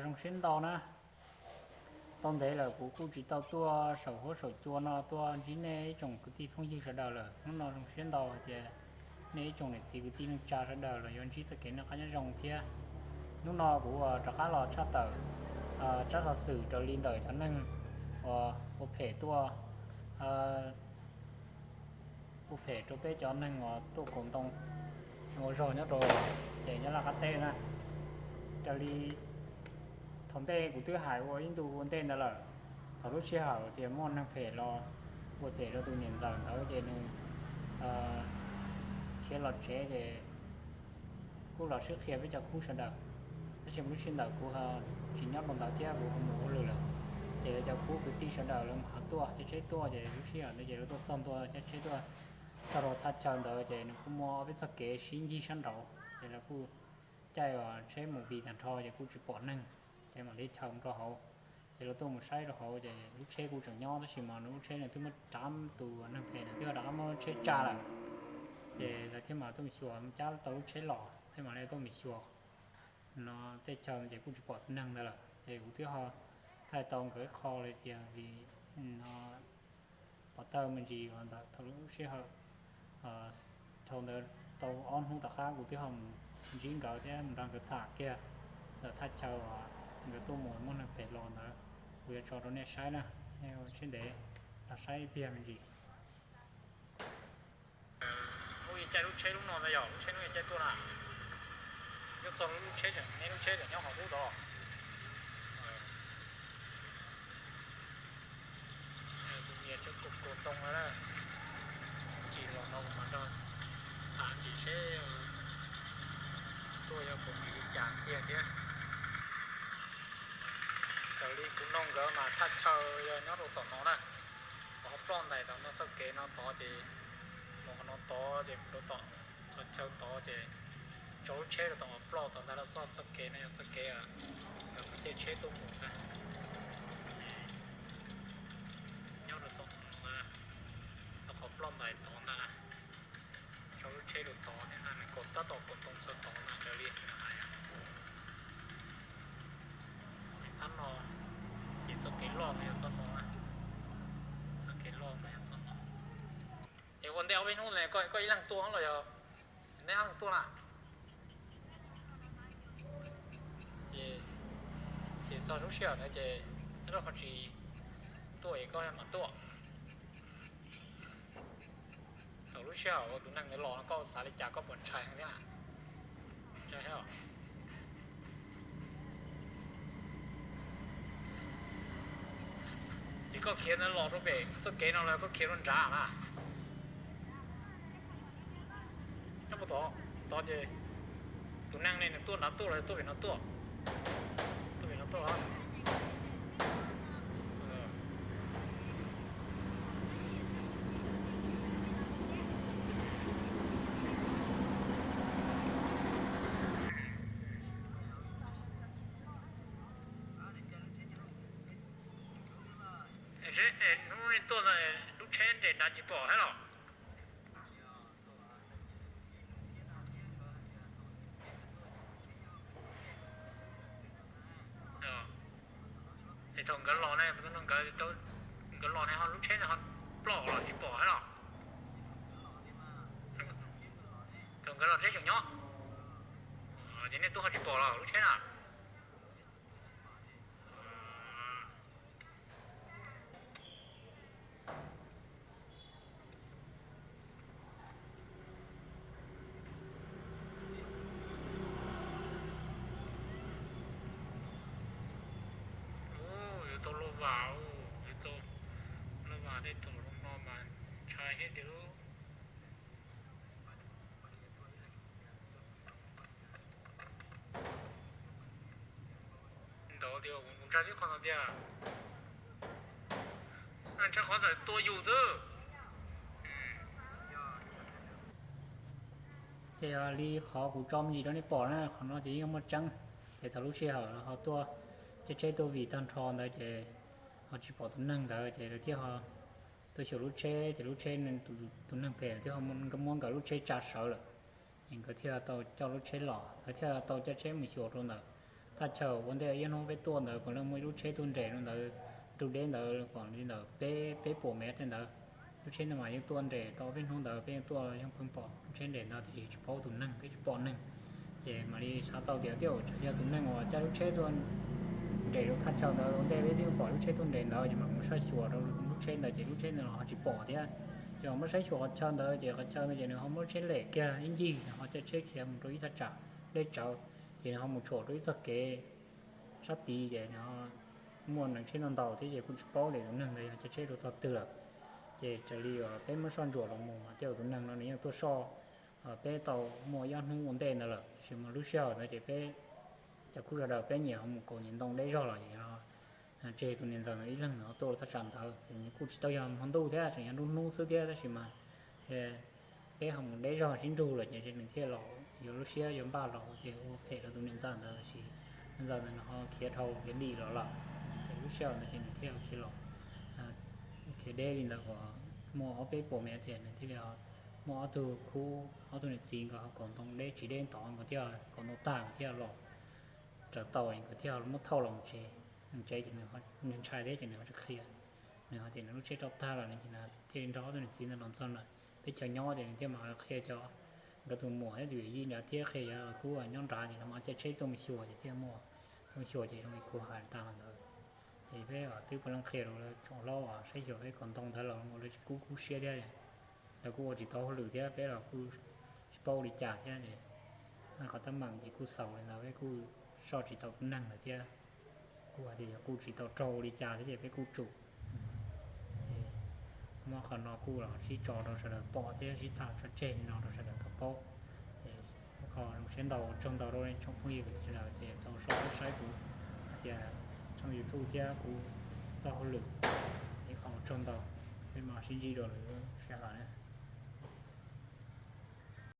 Zoo siab ntau na, tau ntev lawm kuv kuj tsis tau tuaj saum huab saum cua no tuaj ntsib nej ib tsoom kwv tij phooj ywg sawv daws lawm. Hnub no zoo siab ntau hais tias nej ib tsoom niam txiv kwv tij neej tsa sawv daws los yuav ntsib txoj kev noj qab nyob zoo thiab. Hnub no kuv rov qab los tshaj tawm tsab xov xwm raws li ntawm cov neeg uas ua phem tuaj, ua phem rau peb cov neeg uas tuaj kaus ntoo ua zog nyob rau ces nyob Laj Qab teb na. Raws li thaum ntej kuv twb hais ua ib ntu ua ntej ntawd lawm, thaum lub sij hawm tias muaj neeg phem los ua phem rau tus niam ntxawm ntawd ces nws khiav los tsev ces kuj los sib qhia peb cov khub sawv daws. Tab sis lub sij ntawd kuv tsis nyob rau ntawd thiab kuv ho mus ua hauj lwm lawm, ces lawv cov khub kwv tij sawv daws lawv mam ho tuaj caij tsheb tuaj ces lub sij hawm ntawd ces lawv tuaj txog ntua caij tsheb tuaj txog rau thaj chaw ntawd ces nws kuj muaj ob peb txoj kev sib ncig sab nraud ces lawv kuj caij tsheb mus vij tag nrho ces kuj tsis pom neeg, ces mam li chaws mus rau hauv. Ces lawv tuaj mus saib rau hauv ces lub tsheb kuj tseem nyob tab sis mas nws lub tsheb nws twb muab rov tus neeg phem nws twb rov qab muab tsheb tsa lawm. Ces lawv thiaj mam tuaj xyuas cab tau lub tsheb los thiab mam li tuaj mus xyuas no tej chaw ces kuj tsis pom tus neeg ntawd lawm ces kuv twb ho thaij tau nkawd ib qho li tias vim no pov thawj me ntsis uas ntawm thaum lub sij hawm dhau ntawd tau ob hnub tom qab kuv twb ho mus ntsib nkawd thiab mus nrog nkawd tham kiag ntawm thaj chaw uas nkawd tuaj mus muab neeg phem los ntawd. Kuv yuav tso rau nej saib na, nej ua siab ntev los saib ib pliag me ntsis. Hnub ib caij lub tsheb lub no ntag yog lub tsheb hnub ib caij tuaj na, nyob txog lub tsheb tseem, neb lub tsheb tseem nyob hauv ub tod. Tus niam tseem kaus kaus ntoo na, tsis los no mas nrog tham ntsis seb tuaj yog puas nqis li cas tiag thiab. Raws li kuv nug nkawd mas thaj chaw yog nyob rau tom no na, ho ploj ntais tom no txoj kev no tod ces mus qhov no tod ces mus rau tom qhov chaw tod ces tso lub tsheb rau tom ploj tod ntag, los txoj txoj kev no yog txoj kev nkawd caij tsheb tuaj mus ntag. Nyob rau tom no, tau qhov ploj ntais tod ntag, tso lub tsheb rau tod thiab na, nws kaus tab tom kaus ntoo txog tod ntag raws li nws hais. Phab no ces txoj kev loj no yog txoj no na, txoj kev loj no yog txoj no. Es ua ntej ob peb hnub ne koj ib leeg tuaj los yog neb ob leeg tuaj na? Ces txog lub sij hawm ntawd ces neb lub qhov tsis tuaj es koj mam tuaj. Thaum lub sij hawm tus neeg ntawd los no koj xav li cas, koj puas ntshai thiab? Ces koj khiav ntawd los rau pem txoj kev no los koj khiav rau nrad na? Nyob puag tod, tod ces tus neeg ne nws tuaj nrad tuaj los tuaj pem no tuaj? Tuaj pem no tuaj. Hnub tuaj lub tsheb nres nrad tsis pom thiab los? Es thaum nkawd los ne, nkawd, nkawd los ne ho lub tsheb ho ploj los tsis pom thiab los? Thaum nkawd los tsheb tseem nyob, ces nej tuaj ho tsis pom los lub tsheb na? Yuav tau lauj vam, yuav tau lauj vam tej thaum zoo no mas ntshai thiab tiag lauj. Ntawd tias kuv ntshai tib qho no tiag, ntshai qhov txawm tua yus xwb. Ces yog li qhov kuv tso me ntsis rau nej pom na, qhov no ces yeej muaj tseeb. Ces thaum lub sij hawm ho tuaj caij tsheb tuaj vij tag nrho ntawd ces ho tsis pom tus neeg ntawd ces lawv thiaj ho tuaj xyuas lub tsheb ces lub tsheb, tus neeg phem thiaj ho muab nkawd lub tsheb tsa sawv lawm. Ces nkawd thiaj tau coj lub tsheb los, nkawd thiaj tau caij tsheb mus xyuas rau ntawm Thaj chaw ua ntej ib hnub peb tuaj ntawd puav leej muaj ib lub tsheb tuaj nres rau ntawd, nrug deb ntawd kom li ntawm peb, peb puas mev tej ntawd. Lub tsheb ntawd mas yeej tuaj nres tau peb hnub ntawd peb yeej tuaj yeej pheej pom lub tsheb nres ntawd tiam sis tsis paub tus neeg thiab tsis pom neeg. Ces mam li xav tau tias tej zaum tsam yog tus neeg uas caij lub tsheb tuaj nres rau thaj chaw ntawd ua ntej peb twb pom lub tsheb tuaj nres ntawd ces mam mus saib xyuas rau lub tsheb ntawd ces lub tsheb ntawd los ho tsis pom thiab. Ces mam muab saib xyuas qhov chaw ntawd ces qhov chaw ntawd ces nws ho muab tsheb lem kiag ib ncig, nws ho caij tsheb khiav mus rau ib thaj tsam deb tsawv, ces nws ho mus tshuam rau ib txoj kev sab tid ces nws muaj neeg tsheb ntau ntau thiab ces kuj tsis paub tias tus neeg ntawd yog caij tsheb rau txog twg lawm. Ces raws li uas peb muab soj ntsuam los mus mas tej zaum tus neeg no nws yeej tuaj soj peb tau muaj ob hnub ua ntej ntawd lawm, tiam sis mas lub sij hawm ntawd ces peb cov khub sawv daws peb nyias ho mus kaus nyias ntoo deb zog los es tseg tus niam ntxawm ntawd ib leeg nws ho tuaj rau thaj tsam ntawd ces nws kuj tsis tau yog hmo ntuj thiab tseem yog nruab hnub xwb thiab tab sis mas peb ho mus deb zog sib nrug lawm ces nws thiaj los yuav lub siab yuav npaj los ces ua phem rau tus niam ntxawm ntawd tiam sis niam ntxawm ntawd nws ho khiav dhau khiav dim los lawm. Ces lub sij hawm ntawd ces nws thiaj khiav los, khiav deb li ntawd uas muaj ob peb puas mev ces nws thiaj li muaj ob tug khub, ob tug niam txiv nkawd ho kaus ntoo deb tsis deb tod nkawd thiaj kaus ntoo tag nkawd thiaj los raws tau nkawd thiaj muab thauj los tsev. Tsev ces nws ntshai thiab ces nws ho tsis qhia, nws hais tias nws lub tsheb rau tag lawm no ces nws thiaj li nrog ob tug niam txiv ntawd los txog na, peb chaw nyob ces nws thiaj mam qhia cov, nkawd tus muam thiab tus yawm yij nrad thiab qhia cov khub nyob nrad ces lawv mam caij tsheb tuaj mus xyuas ces thiaj muaj, tuaj mus xyuas ces zoo li kuv hais tag los ntawd. Ces peb twb puav leej qhia rau lawv tsoom hlob uas saib xyuas peb kaus ntoo ntawd los lawv tsis kub kub siab thiab, lawv kuj ua tsis tau hauj lwm thiab peb los kuj tsis paub ua li cas thiab. Qhov teeb meem ces kuj xaus li ntawd, peb kuj soj tsis tau tus neeg lawm thiab, kuj hais tias yog kuj tsis tau raug ua li cas thiab ces peb kuj tsum. Muab qhov no kuj los sib tso rau sawv daws pom thiab sib tham tso tseg no rau sawv daws tau paub. Ces qhov zoo siab ntau, tsaug ntau rau tsoom phooj ywg sawv daws ces tau saib kuv hais tias tshooj YouTube thiab kuv txoj hauj lwm. Ib qho tsaug ntau, peb mam sib ntsib dua lwm sij hawm na.